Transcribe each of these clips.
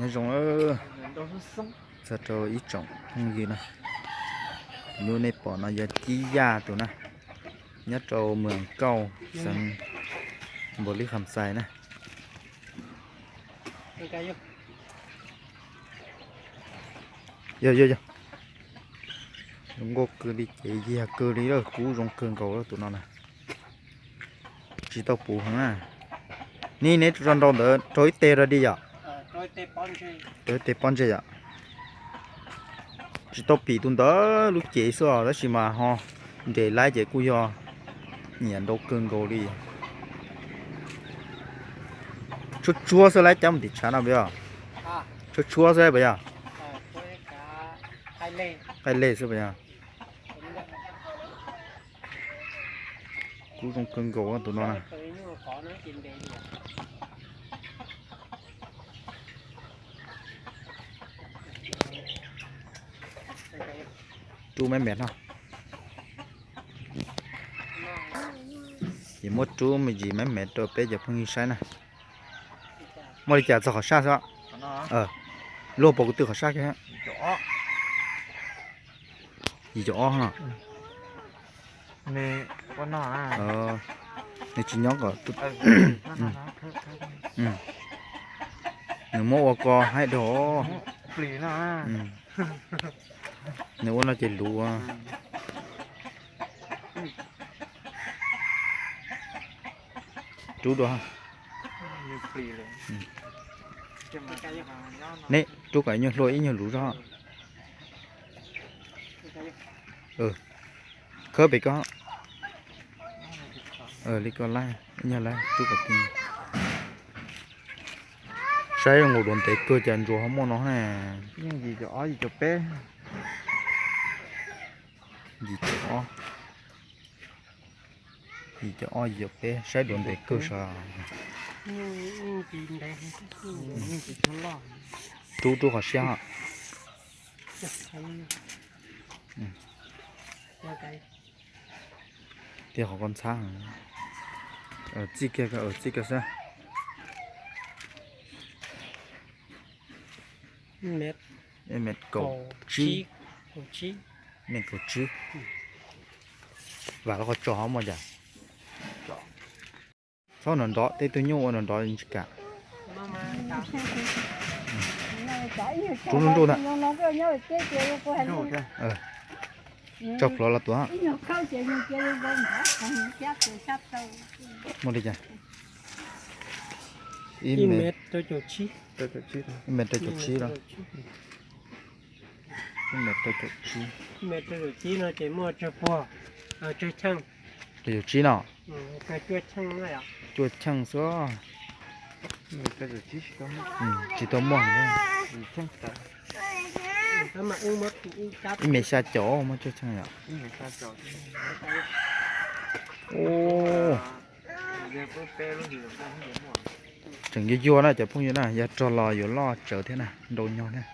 Nyob zoo, txog rau ib tsoom phooj ywg na, hnub nej pom no yog Cib Yaj tus na, nyob rau Mws Kauj, xeev Npaus Lis Kham Xais na. Yog, yog, yog. Zoo nkauj kawg li ces yag kawg li lawm, kub zoo kawg nkaus tus no na. Tsis tau puv heev na. Ni neb tso nrau ntawd rau ib teg rau di yom? Rau ib teg pob ntseg yom? Tsis tau pim tus ntawd lub cev xwb os, tab sis mas ho nres laib ces kuj yog nyiam nrau kawg nkaus li. Tshuab tshuab xwb laib cab mus tim tshav no puas yog? Tshuab tshuab xwb puas yog? Qaij lej xwb puas yog? Kub zoo kawg nkaus tus no na. Rub me me no. Ces muab rub me ntsis me me rau peb cov phooj ywg saib na. Muaj li cas txog qhov saj xwb? Luaj pom kuv twb qhov saj kiag. Yim caum ob no. Nws tsis nyob kom nws muab ua ko haib dhau. Nws ua no ces luv. Rub dua. Neb rub kom ib nyuag hlua ib nyuag luv zog. Khawb pem ko. Li ko laib, ib nyuag laib rub kom tij. Saib zoo nkaus duav ntev kawg cas ntsuas ho muaj no na. Yim caum ob, yim caum peb. Yim caum ob, yim caum peb, saib duav ntev kawg sav. Rub rub qhov siab. Tiag qhov ko ntxhab. Txij kiag, txij kiag xwb. Ib mev kaum tsib. Ib mev kaum tsib. Vam los qhov tso ho muaj cas. Txhob nrov nrov, tej tug nyuj ua nrov nrov tsis kam. Rub nruj nruj ntag. Tso plhuav los tuav. Muaj li cas? Ib mev, ib mev rau caum tsib los. Ib mev rau caum tsib. Ib mev rau caum tsib no ces muaj tsawg puag, tsawg cheej? Rau caum tsib no. Cuaj cheej xwb. Tsis tau muaj. Ib mev xya caum muaj cuaj cheej yom. Tseem yuag yuag na cov phooj ywg na, yog rog los yuav loj tsawv thiab na, nrau nyog thiab.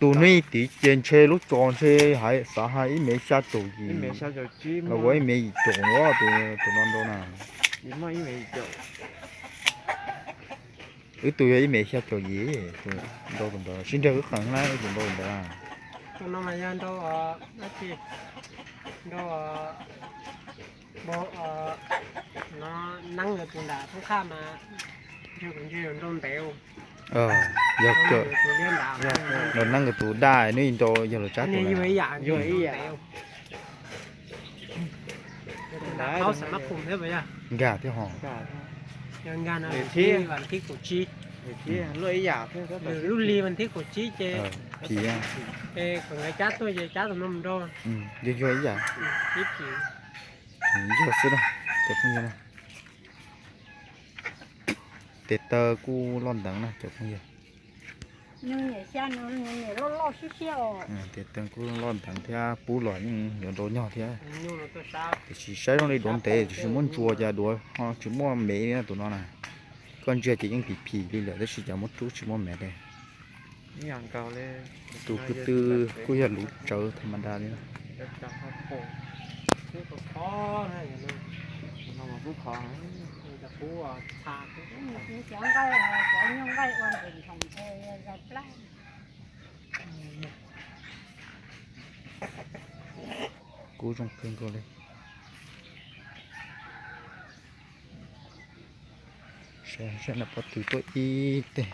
Tus nej tiv ces ntshe lub tso ntshe hais xav hais ib mev xya caum yim los ua ib mev yim caum ua tus no nrau na. Wb tus yog ib mev xya caum yim, tus nrau tus ntawd sib nrag wb qees na, tus nrau tus ntawd. Yog, nrau neeb nkawd tus daj, neb nrau yog lawv tsab tus na. Nkag thiab ho. Phim. Yuag yuag ib yam. Yuag xwb na cov phooj ywg na. Tes taw kuj loj nteev na cov phooj ywg. Tes taw kuj loj nteev thiab pub los yeej yuav nrau nyog thiab. Tiam sis saib zoo li duav ntev tiam sis muab ntsuas cas duav ho tsis muaj mev li na tus no na. Koj ntsia ces yeej phim phim li lawm tab sis cas muab rub tsis muaj mev li. Tus ko tw kuj yog luv tsawv tham ma da li na. kub zoo kawg nkaus li. Saib, saib no pob tw tuaj ib teg.